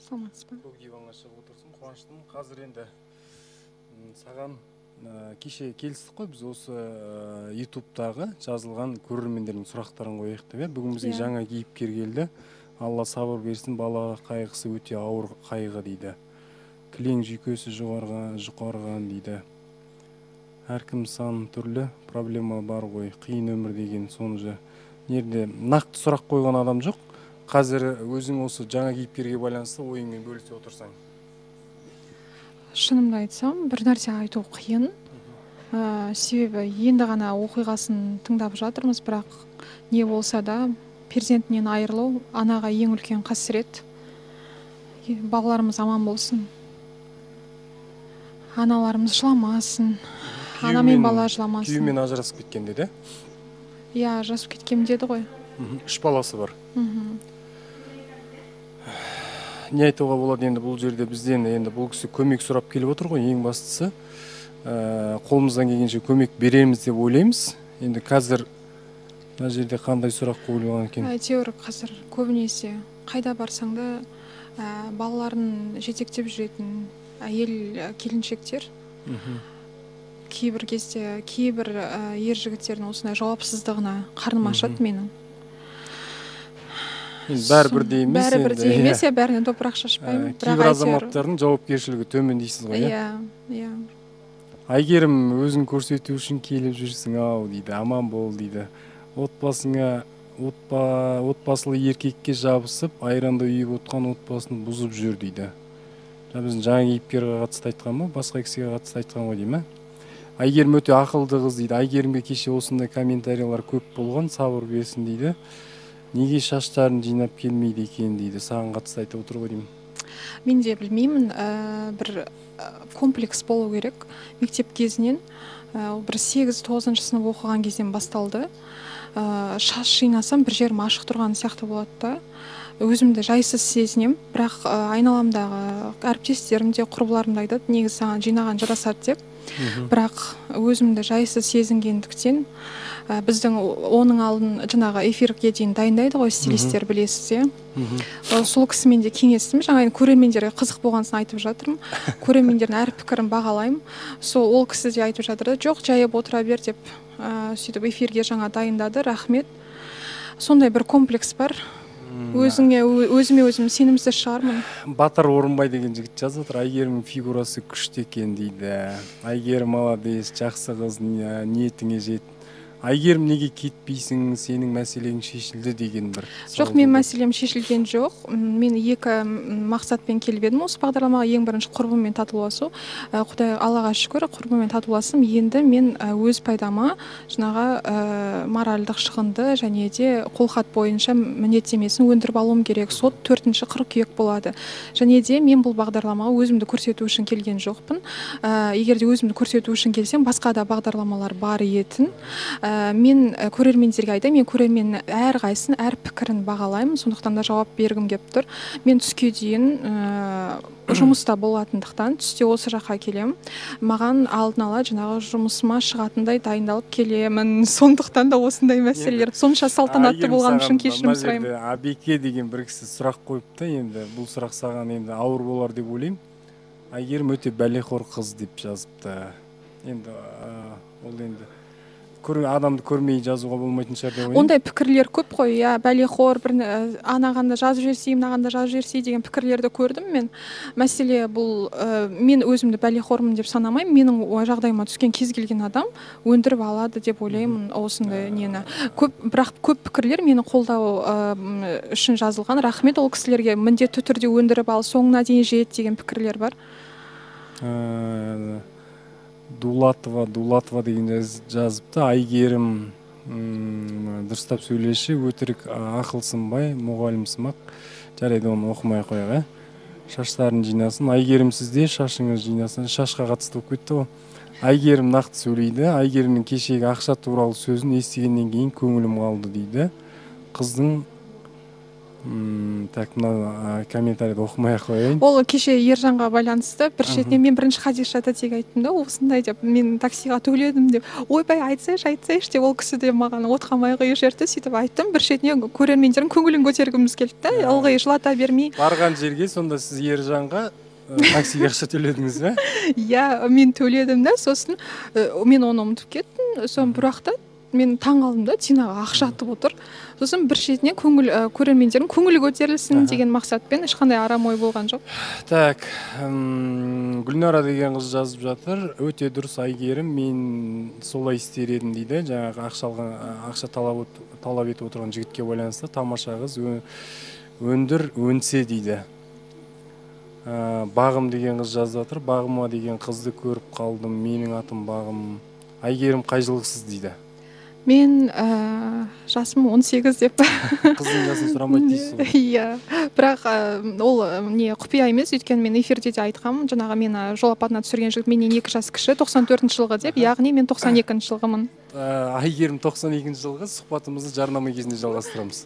Саламатсыз ба? Көк диванға шығып отырсың, қуаныштымын. Қазір енді саған кеше келістік қой, біз осы ютубтағы жазылған көрермендердің сұрақтарын қояйық деп. Бүгін бізге жаңа кейіпкер келді. Алла сабыр берсін, бала қайғысы өте ауыр қайғы дейді. Кілең жүйкесі жұқарған дейді. Әркім сан түрлі проблема бар ғой, қиын өмір деген соны же. Нерде нақты сұрақ қойған адам жоқ. Қазір өзің осы жаңа кейіпкерге байланысты ойыңмен бөлісе отырсаң. Шынымды айтсам, бір нәрсе айту қиын. Себебі енді ғана оқиғасын тыңдап жатырмыз, бірақ не болса да перзентінен айырылу анаға ең үлкен қасірет. Балаларымыз аман болсын. Аналарымыз жыламасын. Ана мен бала жыламасын. Күйеуімен ажырасып кеткен деді? Иә, ажырасып кеткен деді ғой. 3 баласы бар. Не айтуға болады енді бұл жерде бізден, енді бұл кісі көмек сұрап келіп отыр ғой, ең бастысы қолымыздан келгенше көмек береміз деп ойлаймыз. Енді қазір мына жерде қандай сұрақ қойылған екен? Әйтеуір қазір көбінесе қайда барсаң да балаларын жетектеп жүретін әйел келіншектер. Кейбір кезде кейбір ер жігіттердің осындай жауапсыздығына қарным ашады менің. Бәрі бірдей емес. Бәрі бірдей емес, бәріне топырақ шашпаймын. Кейбір азаматтардың жауапкершілігі төмен дейсіз ғой, иә? Иә. Әйгерім, өзін көрсету үшін келіп жүрсің ау дейді, аман бол дейді. Отбасыңа, отбасылы еркекке жабысып, айранда үйіп отқан отбасын бұзып жүр дейді. Біздің жаңа кейіпкерге қатысты айтқан ба, басқа кісіге қатысты айтқан ғой деймін. Әйгерім өте ақылды қыз дейді. Әйгерімге кеше осындай комментариялар көп болған, сабыр берсін дейді. Неге шаштарын жинап келмейді екен дейді. Саған қатысты айтып отыр ғой деймін. Мен де білмеймін, бір комплекс болу керек. Мектеп кезінен, бір 8-9 сынып оқыған кезден басталды. Шаш жинасам бір жерім ашық тұрған сияқты болады да. Өзімді жайсыз сезінемін, бірақ айналамдағы әріптестерім де, құрбыларым да айтады, негізі саған жинаған жарасады деп. Бірақ өзімді жайсыз сезінгендіктен, біздің оның алдын жаңағы эфирге дейін дайындайды ғой стилистер, білесіз, иә. Сол кісімен де кеңестім. Жаңа енді көрермендерге қызық болған соң айтып жатырмын. Көрермендердің әр пікірін бағалаймын. Сол ол кісі де айтып жатыр, жоқ, жайып отыра бер деп. Сөйтіп эфирге жаңа дайындады, рахмет. Сондай бір комплекс бар. Өзіме өзім сенімсіз шығармын. Батыр Орынбай деген жігіт жазып отыр. Әйгерімнің фигурасы күшті екен дейді. Әйгерім молодец, жақсы қыз, ниетіңе жет. Әйгерім, неге кетпейсің, сенің мәселең шешілді деген бір. Жоқ, мен мәселем шешілген жоқ. Мен екі мақсатпен келіп едім осы бағдарламаға. Ең бірінші құрбыммен татуласу. Құдай Аллаға шүкір, құрбыммен татуласым. Енді мен өз пайдама жаңағы моральдық шығынды және де қолхат бойынша міндеттемесін өндіріп алуым керек. Сот 4 қыркүйек болады. Және де мен бұл бағдарламаға өзімді көрсету үшін келген жоқпын. Егер де өзімді көрсету үшін келсем, басқа да бағдарламалар бар етін. Мен көрермендерге айтайын, мен көрерменнің әрқайсысын, әр пікірін бағалаймын, сондықтан да жауап бергім келіп тұр. Мен түске дейін жұмыста болатындықтан түсте осы жаққа келемін. Маған алдын ала жаңағы жұмысыма шығатындай дайындалып келемін. Сондықтан да осындай мәселелер. Сонша салтанатты болғаным үшін кешірім сұраймын. Абеке деген бір кісі сұрақ қойыпты, енді бұл сұрақ саған енді ауыр болар деп ойлаймын. Әйгерім өте бәлеқор қыз деп жазыпты. Енді ол енді адамды көрмей жазуға болмайтын шығар деп ойлаймын. Ондай пікірлер көп қой, иә, бәлеқор, бір анағанда жазып жіберсей, мынағанда жазып жіберсей деген пікірлерді көрдім мен. Мәселе бұл, мен өзімді бәлеқормын деп санамаймын. Менің жағдайыма түскен кез келген адам өндіріп алады деп ойлаймын осындай нені. Көп, бірақ көп пікірлер мені қолдау үшін жазылған. Рахмет ол кісілерге, міндетті түрде өндіріп ал, соңына дейін жет деген пікірлер бар. Дулатова, Дулатова деген жазыпты. Әйгерім дұрыстап сөйлеші, өтірік ақылсынбай, мұғалімсымақ. Жарайды, оны оқымай қояйық, ә? Шаштарын жинасын. Әйгерім, сізде шашыңыз жинасын. Шашқа қатысты болып кетті ғой. Әйгерім нақты сөйлейді. Әйгерімнің кешегі ақша туралы сөзін естігеннен кейін көңілім қалды дейді. Қыздың Так, мына комментарийді оқымай ақ қояйын. Ол кеше Ержанға байланысты бір шетінен мен бірінші Хадиша тәтеге айттым да, осындай деп, мен таксиға төледім деп. Ойбай, айтсайшы, айтсайшы деп, ол кісі де маған отқа май құйып жіберді, сөйтіп айттым. Бір шетінен көрермендердің көңілін көтергіміз келді да, ылғи жылата бермей. Барған жерге сонда сіз Ержанға таксиге ақша төледіңіз бе? Иә, мен төледім да, сосын мен оны ұмытып кеттім. Соны бір уақытта мен таң қалдым да, Динаға ақша атып отыр. Сосын бір шетінен көңіл, көрермендердің көңілі көтерілсін деген мақсатпен, ешқандай арам ой болған жоқ. Так, Гүлнара деген қыз жазып жатыр. Өте дұрыс, Әйгерім, мен солай істер едім дейді. Жаңағы ақша алған, ақша талап етіп отырған жігітке байланысты. Тамаша қыз, өндір, өнсе дейді. Бағым деген қыз жазып жатыр. Бағыма деген қызды көріп қалдым. Менің атым Бағым. Әйгерім, қай жылғысыз дейді. Мен жасым 18 деп. Қыздың жасын сұрамайды дейсіз ғой. Иә, бірақ ол не құпия емес, өйткені мен эфирде де айтқанмын, жаңағы мені жол апатына түсірген жігіт менен 2 жас кіші, 94 жылғы деп, яғни мен 92 жылғымын. Әйгерім 92 жылғы. Сұхбатымызды жарнама кезінде жалғастырамыз.